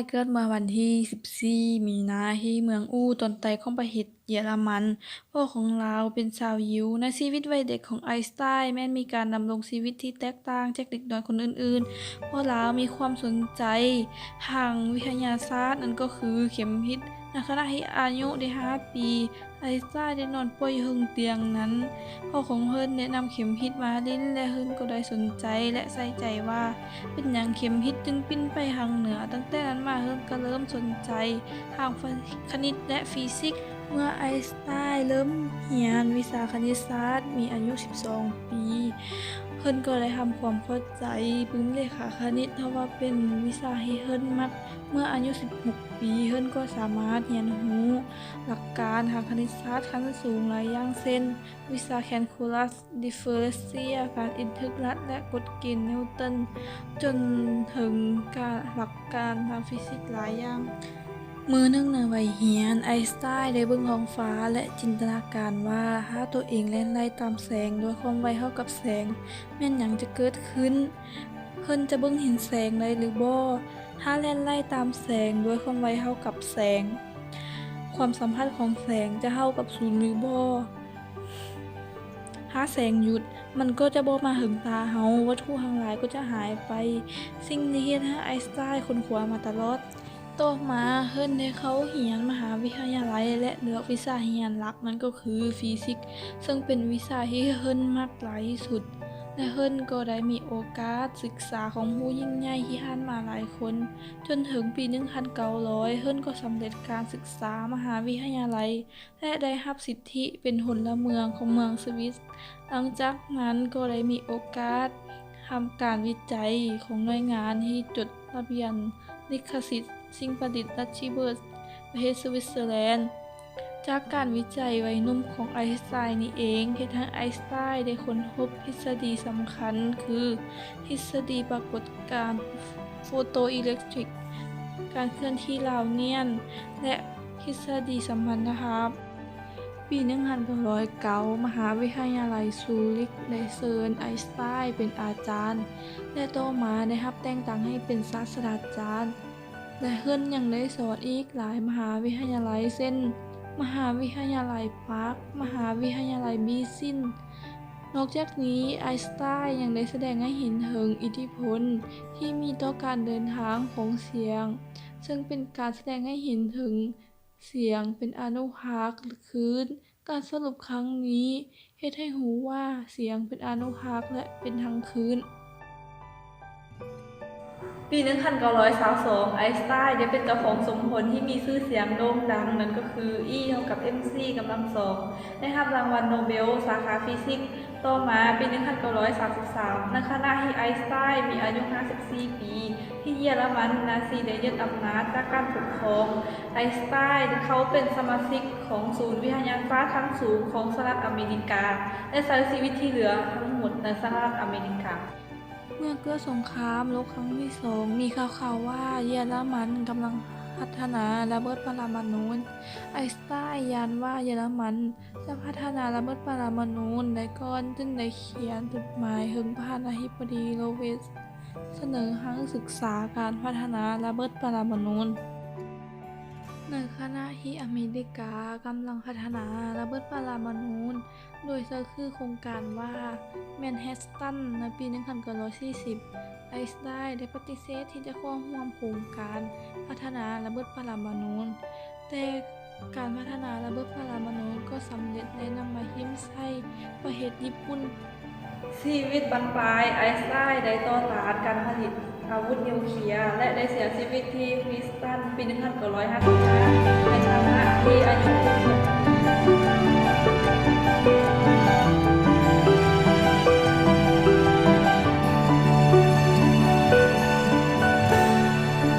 ເກີດເມື່ອວັນທີສິບສີ່ ມີນາ ທີ່ເມືອງອູ້ ຕອນໃຕ້ຂອງປະເທດເຢຍລະມັນ. ພໍ່ຂອງລາວເປັນຊາວຢິວ. ໃນຊີວິດໄວເດັກຂອງໄອນສະຕາຍ ແມ່ນມີການດຳລົງຊີວິດທີ່ແຕກຕ່າງຈາກເດັກນ້ອຍຄົນອື່ນໆ, ເພາະລາວມີຄວາມສົນໃຈທາງວິທະຍາສາດ, ນັ້ນກໍຄືເຂັມທິດ. ໃນຂະນະທີ່ອາຍຸໄດ້ຫ້າປີ, ໄອນສະຕາຍໄດ້ນອນປ່ວຍຢູ່ເທິງຕຽງນັ້ນ. ພໍ່ຂອງເພິ່ນແນະນຳເຂັມທິດມາຫຼິ້ນ ແລະ ເພິ່ນກໍໄດ້ສົນໃຈ ແລະ ໃສ່ໃຈວ່າ ເປັນຫຍັງເຂັມທິດຈຶ່ງປິ່ນໄປທາງເໜືອ. ຕັ້ງແຕ່ນັ້ນມາ ເພິ່ນກໍເລີ່ມສົນໃຈທາງຄະນິດ ແລະ ຟີຊິກ. ເມື່ອໄອນສະຕາຍເລີ່ມຮຽນວິຊາຄະນິດສາດ ມີອາຍຸສິບສອງປີ, ເພິ່ນກໍໄດ້ທຳຄວາມເຂົ້າໃຈປຶ້ມເລຂາຄະນິດ ເພາະວ່າເປັນວິຊາທີ່ເພິ່ນມັກ. ເມື່ອອາຍຸສິບຫົກປີ, ເພິ່ນກໍສາມາດຮຽນຮູ້ຫຼັກການທາງຄະນິດສາດຂັ້ນສູງຫຼາຍຢ່າງ ເຊັ່ນ ວິຊາແຄນຄູລັສ, ດິບເຟີເຣັນເຊຍ, ການອິນເທີກຣັດ ແລະ ກົດເກນນິວຕັນ, ຈົນເຖິງການ ຫຼັກການທາງຟີຊິກຫຼາຍຢ່າງ. ມື້ໜຶ່ງໃນໄວຮຽນ, ໄອນສະຕາຍໄດ້ເບິ່ງທ້ອງຟ້າ ແລະ ຈິນຕະນາການວ່າ ຖ້າຕົວເອງແລ່ນໄລ່ຕາມແສງດ້ວຍຄວາມໄວເທົ່າກັບແສງ, ແມ່ນຫຍັງຈະເກີດຂຶ້ນ? ເພິ່ນຈະເບິ່ງເຫັນແສງໄດ້ຫຼືບໍ່? ຖ້າແລ່ນໄລ່ຕາມແສງດ້ວຍຄວາມໄວເທົ່າກັບແສງ, ຄວາມສຳພັດຂອງແສງຈະເທົ່າກັບສູນຫຼືບໍ່? ຖ້າແສງຢຸດ, ມັນກໍຈະບໍ່ມາເຖິງຕາເຮົາ, ວັດຖຸທັງຫຼາຍກໍຈະຫາຍໄປ, ສິ່ງທີ່ເຮັດໃຫ້ໄອນສະຕາຍຄົ້ນຄວ້າມາຕະຫຼອດ. ຕໍ່ມາ, ເພິ່ນໄດ້ເຂົ້າຮຽນມະຫາວິທະຍາໄລ ແລະ ເລືອກວິຊາຮຽນຫຼັກ, ນັ້ນກໍຄືຟີຊິກ, ເຊິ່ງເປັນວິຊາທີ່ເພິ່ນມັກຫຼາຍທີ່ສຸດ, ແລະ ເພິ່ນກໍໄດ້ມີໂອກາດສຶກສາຄວາມຮູ້ຍິ່ງໃຫຍ່ທີ່ຜ່ານມາຫຼາຍຄົນ. ຈົນເຖິງປີໜຶ່ງພັນເກົ້າຮ້ອຍ, ເພິ່ນກໍສຳເລັດການສຶກສາມະຫາວິທະຍາໄລ ແລະ ໄດ້ຮັບສິດທິເປັນພົນລະເມືອງຂອງເມືອງສະວິດ. ຫຼັງຈາກນັ້ນກໍໄດ້ມີໂອກາດທຳການວິໄຈຂອງໜ່ວຍງານທີ່ຈົດທະບຽນລິຂະສິດສິ່ງປະດິດ ດັດຊິເບີກ ປະເທດສະວິດເຊີແລນ. ຈາກການວິໄຈໄວໜຸ່ມຂອງໄອນສະຕາຍນີ້ເອງ ເຮັດໃຫ້ໄອນສະຕາຍໄດ້ຄົ້ນພົບທິດສະດີສຳຄັນ ຄື ທິດສະດີປາກົດການໂຟໂຕອີເລັກທຣິກ, ການເຄື່ອນທີ່ລາວນຽນ ແລະ ທິດສະດີສຳພັນທະພາບ. ປີໜຶ່ງພັນເກົ້າຮ້ອຍເກົ້າ ມະຫາວິທະຍາໄລຊູຣິກໄດ້ເຊີນໄອນສະຕາຍເປັນອາຈານ ແລະ ຕໍ່ມາໄດ້ຮັບແຕ່ງຕັ້ງໃຫ້ເປັນສາດສະດາຈານ ແລະ ເພິ່ນຍັງໄດ້ສອນອີກຫຼາຍມະຫາວິທະຍາໄລ ເຊັ່ນ ມະຫາວິທະຍາໄລປາກ, ມະຫາວິທະຍາໄລບີຊິນ. ນອກຈາກນີ້, ໄອນສະຕາຍຍັງໄດ້ສະແດງໃຫ້ເຫັນເຖິງອິດທິພົນທີ່ມີຕໍ່ການເດີນທາງຂອງສຽງ, ເຊິ່ງເປັນການສະແດງໃຫ້ເຫັນເຖິງ ສຽງເປັນອະນຸພາກຄື້ນ. ການສະຫຼຸບຄັ້ງນີ້ເຮັດໃຫ້ຮູ້ວ່າສຽງເປັນອະນຸພາກ ແລະ ເປັນທັງຄື້ນ. ປີໜຶ່ງພັນເກົ້າຮ້ອຍຊາວສອງ ໄອນສະຕາຍໄດ້ເປັນເຈົ້າຂອງສົມຜົນທີ່ມີຊື່ສຽງໂດ່ງດັງ, ນັ້ນກໍຄື E ເທົ່າກັບ ເອັມຊີ ກຳລັງສອງ ໄດ້ຮັບລາງວັນໂນເບລສາຂາຟີຊິກ. ຕໍ່ມາ, ປີໜຶ່ງພັນເກົ້າຮ້ອຍສາມສິບສາມ ໃນຂະນະທີ່ໄອນສະຕາຍມີອາຍຸຫ້າສິບສີ່ປີ, ທີ່ເຢຍລະມັນນາຊີໄດ້ຍຶດອຳນາດຈາກການປົກຄອງ, ໄອນສະຕາຍໄດ້ເຂົ້າເປັນສະມາຊິກຂອງສູນວິທະຍາສາດຂັ້ນສູງຂອງສະຫະລັດອາເມລິກາ ແລະ ໃຊ້ຊີວິດທີ່ເຫຼືອທັງໝົດໃນສະຫະລັດອາເມລິກາ. ເມື່ອເກີດສົງຄາມໂລກຄັ້ງທີສອງ, ມີຂ່າວໆວ່າເຢຍລະມັນກຳລັງພັດທະນາລະເບີດປະລະມະນູ. ໄອນສະຕາຍຢ້ານວ່າເຢຍລະມັນ ຈະພັດທະນາລະເບີດປະລະມະນູໄດ້ກ່ອນ, ຈຶ່ງໄດ້ຂຽນຈົດໝາຍເຖິງປະທານາທິບໍດີໂຣເວດ, ສະເໜີໃຫ້ສຶກສາການພັດທະນາລະເບີດປະລະມະນູ. ໃນຂະນະທີ່ອາເມລິກາກຳລັງພັດທະນາລະເບີດປະລະມະນູ ໂດຍໃຊ້ຊື່ໂຄງການວ່າແມນແຮັດຕັນ ໃນປີໜຶ່ງພັນເກົ້າຮ້ອຍສີ່ສິບ, ໄອນສະຕາຍໄດ້ປະຕິເສດທີ່ຈະເຂົ້າຮ່ວມໂຄງການພັດທະນາລະເບີດປະລະມະນູ. ແຕ່ການພັດທະນາລະເບີດປະລະມະນູກໍສຳເລັດ ແລະ ນຳມາຖິ້ມໃສ່ປະເທດຍີ່ປຸ່ນ. ຊີວິດບັ້ນປາຍ, ໄອນສະຕາຍໄດ້ຕໍ່ຕ້ານການຜະລິດອາວຸດນິວເຄຍ ແລະ ໄດ້ເສຍຊີວິດທີ່ Princeton ປີໜຶ່ງພັນເກົ້າຮ້ອຍຫ້າສິບຫ້າ ໃນຖານະທີ່ອາຍຸຄົບຫົກ